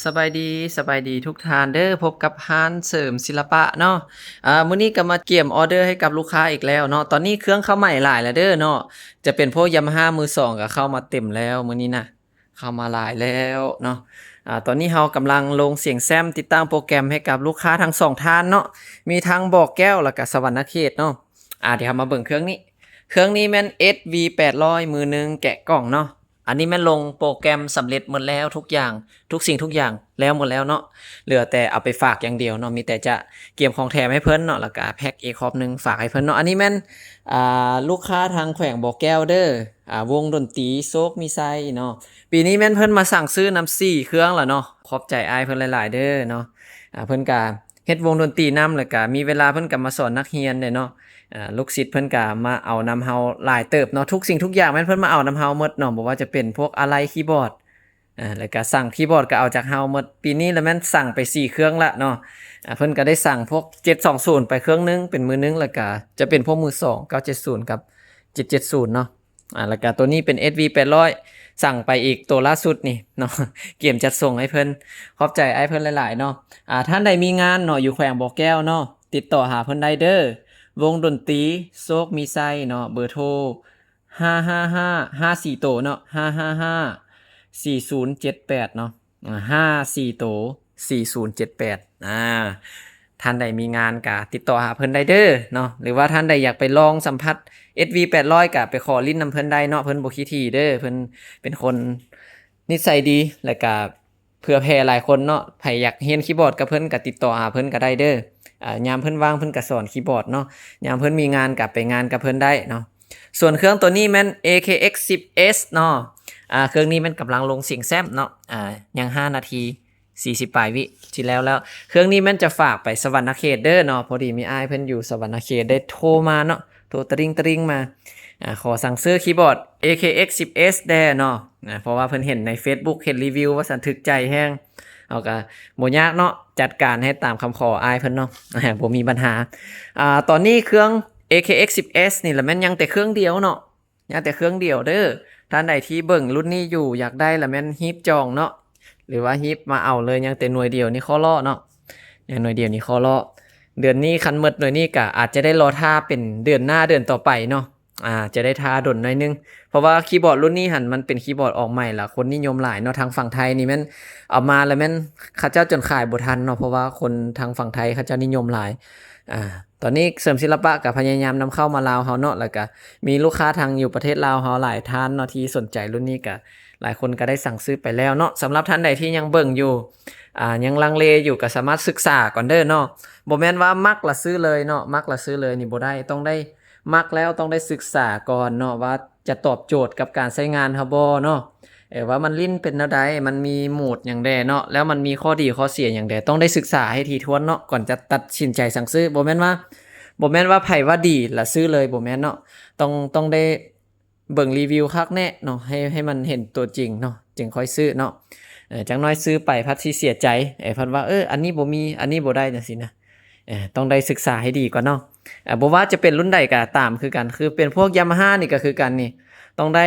ສະບາຍດີ ສະບາຍດີທຸກທ່ານເດີ ພົບກັບຮ້ານເສີມສິລະປະເນາະ. ອາ ມື້ນີ້ກໍມາກຽມອໍເດີໃຫ້ກັບລູກຄ້າອີກແລ້ວເນາະ. ຕອນນີ້ເຄື່ອງເຂົ້າໃໝ່ຫຼາຍແລ້ວເດີເນາະ ຈະເປັນພວກ Yamaha ມືສອງກໍເຂົ້າມາເຕັມແລ້ວມື້ນີ້ນະ ເຂົ້າມາຫຼາຍແລ້ວເນາະ. ອາ ຕອນນີ້ເຮົາກຳລັງລົງສຽງແຊັມ ຕິດຕັ້ງໂປຣແກຣມໃຫ້ກັບລູກຄ້າທັງສອງທ່ານເນາະ ມີທັງບໍ່ແກ້ວ ແລ້ວກໍສະຫວັນນະເຂດເນາະ. ອາ ດຽວເຮົາມາເບິ່ງເຄື່ອງນີ້ ເຄື່ອງນີ້ແມ່ນ ເອສວີ ແປດຮ້ອຍ ມືໜຶ່ງແກະກ່ອງເນາະ. ອັນນີ້ແມ່ນລົງໂປຣແກຣມສຳເລັດໝົດແລ້ວທຸກຢ່າງ ທຸກສິ່ງທຸກຢ່າງແລ້ວໝົດແລ້ວເນາະ ເຫຼືອແຕ່ເອົາໄປຝາກຢ່າງດຽວເນາະ ມີແຕ່ຈະກຽມຂອງແຖມໃຫ້ເພິ່ນເນາະ ແລ້ວກະແພັກອີກຮອບໜຶ່ງຝາກໃຫ້ເພິ່ນເນາະ. ອັນນີ້ແມ່ນ ອາ ລູກຄ້າທາງແຂວງບໍ່ແກ້ວເດີ ອາ ວົງດົນຕີໂຊກມີໄຊເນາະ. ປີນີ້ແມ່ນເພິ່ນມາສັ່ງຊື້ນຳສີ່ເຄື່ອງລະເນາະ ຂອບໃຈອ້າຍເພິ່ນຫຼາຍໆເດີເນາະ. ອາ ເພິ່ນກະ ເຮັດວົງດົນຕີນຳ ແລ້ວກະມີເວລາເພິ່ນກະມາສອນນັກຮຽນເດ້ເນາະ. ອາ ລູກສິດເພິ່ນກະມາເອົານຳເຮົາຫຼາຍເຕີບເນາະ ທຸກສິ່ງທຸກຢ່າງແມ່ນເພິ່ນມາເອົານຳເຮົາໝົດເນາະ ບໍ່ວ່າຈະເປັນພວກອາໄລຄີບອດ ອາ ແລ້ວກະສັງຄີບອດກະເອົາຈາກເຮົາໝົດ. ປີນີ້ລະແມ່ນສັ່ງໄປສີ່ເຄື່ອງລະເນາະ. ອາ ເພິ່ນກະໄດ້ສັ່ງພວກ ເຈັດສອງສູນ ໄປເຄື່ອງໜຶ່ງເປັນມືໜຶ່ງ ແລ້ວກະຈະເປັນພວກມືສອງ ເກົ້າເຈັດສູນ ກັບ ເຈັດເຈັດສູນເນາະ. ອາ ແລ້ວກະໂຕນີ້ເປັນ ເອສວີ ແປດຮ້ອຍ ສັ່ງໄປອີກໂຕລ່າສຸດນີ້ເນາະ ກຽມຈັດສົ່ງໃຫ້ເພິ່ນ ຂອບໃຈອ້າຍເພິ່ນຫຼາຍໆເນາະ. ອາ ທ່ານໃດມີງານເນາະ ຢູ່ແຂວງບໍ່ແກ້ວເນາະ ຕິດຕໍ່ຫາເພິ່ນໄດ້ເດີ ວົງດົນຕີໂຊກມີໄຊເນາະ ເບີໂທ ຫ້າຫ້າຫ້າ ຫ້າສີ່ໂຕເນາະ ຫ້າຫ້າຫ້າ ສີ່ສູນເຈັດແປດເນາະ. ອາ ຫ້າສີ່ໂຕ ສີ່ສູນເຈັດແປດ. ອາ ທ່ານໃດມີງານກະຕິດຕໍ່ຫາເພິ່ນໄດ້ເດີເນາະ ຫຼືວ່າທ່ານໃດຢາກໄປລອງສຳຜັດ ເອສວີ ແປດຮ້ອຍ ກະໄປຂໍຫຼິ້ນນຳເພິ່ນໄດ້ເນາະ ເພິ່ນບໍ່ຂີ້ຖີ່ເດີ ເພິ່ນເປັນຄົນນິດໄສດີ ແລ້ວກະເຜື່ອແຜ່ຫຼາຍຄົນເນາະ. ໃຜຢາກຮຽນຄີບອດກັບເພິ່ນກະຕິດຕໍ່ຫາເພິ່ນກະໄດ້ເດີ. ອາ ຍາມເພິ່ນວ່າງເພິ່ນກະສອນຄີບອດເນາະ ຍາມເພິ່ນມີງານກະໄປງານກັບເພິ່ນໄດ້ເນາະ. ສ່ວນເຄື່ອງໂຕນີ້ແມ່ນ ເອເຄເອັກສິບເອສເນາະ. ອາ ເຄື່ອງນີ້ແມ່ນກຳລັງລົງສຽງແຊັມເນາະ. ອາ ຍັງຫ້ານາທີ ສີ່ສິບປາຍວິ ຊິແລ້ວແລ້ວ. ເຄື່ອງນີ້ແມ່ນຈະຝາກໄປສະຫວັນນະເຂດເດີເນາະ ພໍດີມີອ້າຍເພິ່ນຢູ່ສະຫວັນນະເຂດໄດ້ໂທມາເນາະ ໂທຕະລິງຕະລິງມາ ອາ ຂໍສັ່ງຊື້ຄີບອດ ເອເຄເອັກສິບເອສ ແດ່ເນາະ. ອາ ເພາະວ່າເພິ່ນເຫັນໃນເຟສບຸກ ເຫັນຣີວິວວ່າຊັ້ນ ຖືກໃຈແຮງ ເຮົາກະບໍ່ຍາກເນາະ ຈັດການໃຫ້ຕາມຄຳຂໍອ້າຍເພິ່ນເນາະ ບໍ່ມີບັນຫາ. ອາ ຕອນນີ້ເຄື່ອງ ເອເຄເອັກສິບເອສ ນີ້ລະແມ່ນຍັງແຕ່ເຄື່ອງດຽວເນາະ ຍັງແຕ່ເຄື່ອງດຽວເດີ. ທ່ານໃດທີ່ເບິ່ງລຸ້ນນີ້ຢູ່ ຢາກໄດ້ລະແມ່ນຮີບຈອງເນາະ ຫຼືວ່າຮີບມາເອົາເລີຍ ຍັງແຕ່ໜ່ວຍດຽວນີ້ຂໍລໍເນາະ ຍັງໜ່ວຍດຽວນີ້ຂໍລໍ. ເດືອນນີ້ຄັນໝົດໜ່ວຍນີ້ກະອາດຈະໄດ້ລໍຖ້າເປັນເດືອນໜ້າເດືອນຕໍ່ໄປເນາະ. ອາ ຈະໄດ້ຖ້າດົນໜ້ອຍໜຶ່ງ ເພາະວ່າຄີບອດລຸ້ນນີ້ຫັ້ນ ມັນເປັນຄີບອດອອກໃໝ່ລະຄົນນິຍົມຫຼາຍເນາະ. ທາງຝັ່ງໄທນີ້ແມ່ນເອົາມາລະແມ່ນເຂົາເຈົ້າຈົນຂາຍບໍ່ທັນເນາະ ເພາະວ່າຄົນທາງຝັ່ງໄທເຂົາເຈົ້ານິຍົມຫຼາຍ. ອາ ຕອນນີ້ເສີມສິລະປະກະພະຍາຍາມນຳເຂົ້າມາລາວເຮົາເນາະ ແລ້ວກະມີລູກຄ້າທາງຢູ່ປະເທດລາວເຮົາຫຼາຍທ່ານເນາະ ທີ່ສົນໃຈລຸ້ນນີ້ກະຫຼາຍຄົນກະໄດ້ສັ່ງຊື້ໄປແລ້ວເນາະ. ສຳລັບທ່ານໃດທີ່ຍັງເບິ່ງຢູ່ ອາ ຍັງລັງເລຢູ່ ກະສາມາດສຶກສາກ່ອນເດີເນາະ. ບໍ່ແມ່ນວ່າມັກລະຊື້ເລີຍເນາະ ມັກລະຊື້ເລີຍນີ້ບໍ່ໄດ້ ຕ້ອງໄດ້ ມັກແລ້ວຕ້ອງໄດ້ສຶກສາກ່ອນເນາະ ວ່າຈະຕອບໂຈດກັບການໃຊ້ງານເຮົາບໍ່ເນາະ ເອີ ວ່າມັນຫຼິ້ນເປັນແນວໃດ ມັນມີໂໝດຫຍັງແດ່ເນາະ ແລ້ວມັນມີຂໍ້ດີຂໍ້ເສຍຫຍັງແດ່ ຕ້ອງໄດ້ສຶກສາໃຫ້ຖີ່ຖ້ວນເນາະ ກ່ອນຈະຕັດສິນໃຈສັ່ງຊື້. ບໍ່ແມ່ນວ່າ ບໍ່ແມ່ນວ່າໃຜວ່າດີລະຊື້ເລີຍ ບໍ່ແມ່ນເນາະ. ຕ້ອງ ຕ້ອງໄດ້ເບິ່ງຣີວິວຄັກແນ່ເນາະ ໃຫ້ ໃຫ້ມັນເຫັນຕົວຈິງເນາະ ຈຶ່ງຄ່ອຍຊື້ເນາະ. ເອີ ຈັກໜ້ອຍຊື້ໄປພັດຊິເສຍໃຈ ເອີ ພັດວ່າ ເອີ ອັນນີ້ບໍ່ມີ ອັນນີ້ບໍ່ໄດ້ ຈັ່ງຊີ້ນະ. ເອີ ຕ້ອງໄດ້ສຶກສາໃຫ້ດີກ່ອນເນາະ. ເອີ ບໍ່ວ່າຈະເປັນລຸ້ນໃດກໍຕາມຄືກັນ ຄືເປັນພວກ Yamaha ນີ້ກໍຄືກັນນີ້ ຕ້ອງໄດ້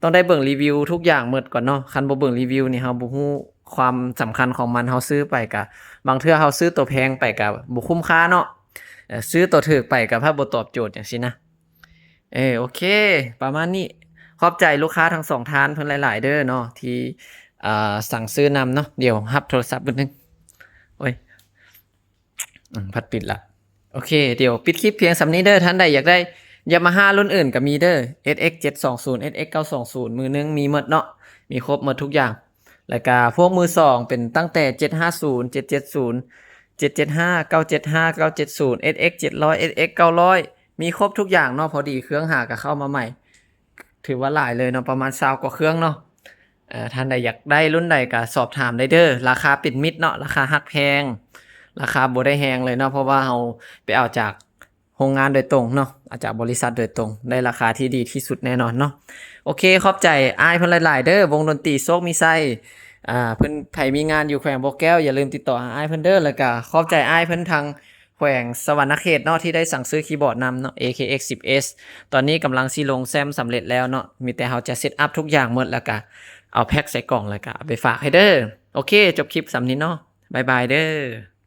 ຕ້ອງໄດ້ເບິ່ງຣີວິວທຸກຢ່າງໝົດກ່ອນເນາະ. ຄັນບໍ່ເບິ່ງຣີວິວນີ້ ເຮົາບໍ່ຮູ້ຄວາມສຳຄັນຂອງມັນ ເຮົາຊື້ໄປກະ ບາງເທື່ອເຮົາຊື້ໂຕແພງໄປກະບໍ່ຄຸ້ມຄ່າເນາະ. ເອີ ຊື້ໂຕຖືກໄປກະພັດບໍ່ຕອບໂຈດ ຈັ່ງຊີ້ນະ. ເອີ ໂອເຄ ປະມານນີ້. ຂອບໃຈລູກຄ້າທັງສອງທ່ານເພິ່ນຫຼາຍໆເດີເນາະ ທີ່ ເອີ ສັ່ງຊື້ນຳເນາະ. ດຽວຮັບໂທລະສັບບຶດໜຶ່ງ ໂອ້ຍ ອືມ ພັດປິດລະ. ໂອເຄ ດຽວປິດຄລິບພຽງສ່ຳນີ້ເດີ. ທ່ານໃດຢາກໄດ້ Yamaha ລຸ້ນອື່ນກໍມີເດີ ເອັສເອັກເຈັດສອງສູນ ເອັສເອັກເກົ້າສອງສູນ ມືໜຶ່ງມີໝົດເນາະ ມີຄົບໝົດທຸກຢ່າງ. ແລ້ວກະພວກມືສອງເປັນຕັ້ງແຕ່ເຈັດຫ້າສູນ ເຈັດເຈັດສູນ ເຈັດເຈັດຫ້າ ເກົ້າເຈັດຫ້າ ເກົ້າເຈັດສູນ ເອັສເອັກເຈັດຮ້ອຍ ເອັສເອັກເກົ້າຮ້ອຍ ມີຄົບທຸກຢ່າງເນາະ. ພໍດີເຄື່ອງຫາກໍເຂົ້າມາໃໝ່ ຖືວ່າຫຼາຍເລີຍເນາະ ປະມານຊາວກວ່າເຄື່ອງເນາະ. ເອີ ທ່ານໃດຢາກໄດ້ລຸ້ນໃດກໍສອບຖາມໄດ້ເດີ. ລາຄາເປັນມິດເນາະ ລາຄາຮັກແພງ ລາຄາບໍ່ໄດ້ແຮງເລີຍເນາະ ເພາະວ່າເຮົາໄປເອົາຈາກໂຮງງານໂດຍຕົງເນາະ ເອົາຈາກບໍລິສັດໂດຍຕົງ ໄດ້ລາຄາທີ່ດີທີ່ສຸດແນ່ນອນເນາະ. ໂອເຄ ຂອບໃຈອ້າຍເພິ່ນຫຼາຍໆເດີ ວົງດົນຕີໂຊກມີໄຊ. ອາ ເພິ່ນ ໃຜມີງານຢູ່ແຂວງບໍ່ແກ້ວ ຢ່າລືມຕິດຕໍ່ຫາອ້າຍເພິ່ນເດີ. ແລ້ວກະຂອບໃຈອ້າຍເພິ່ນທາງ ແຂວງສະຫວັນນະເຂດເນາະ ທີ່ໄດ້ສັ່ງຊື້ຄີບອດນຳເນາະ ເອເຄເອັກສິບເອສ. ຕອນນີ້ກຳລັງຊິລົງແຊ້ມສຳເລັດແລ້ວເນາະ ມີແຕ່ເຮົາຈະເຊັດອັບທຸກຢ່າງໝົດ ແລ້ວກະເອົາແພັກໃສ່ກ່ອງ ແລ້ວກະເອົາໄປຝາກໃຫ້ເດີ. ໂອ ໂອເຄ ຈົບຄລິບສ່ຳນີ້ເນາະ ບາຍບາຍເດີ້.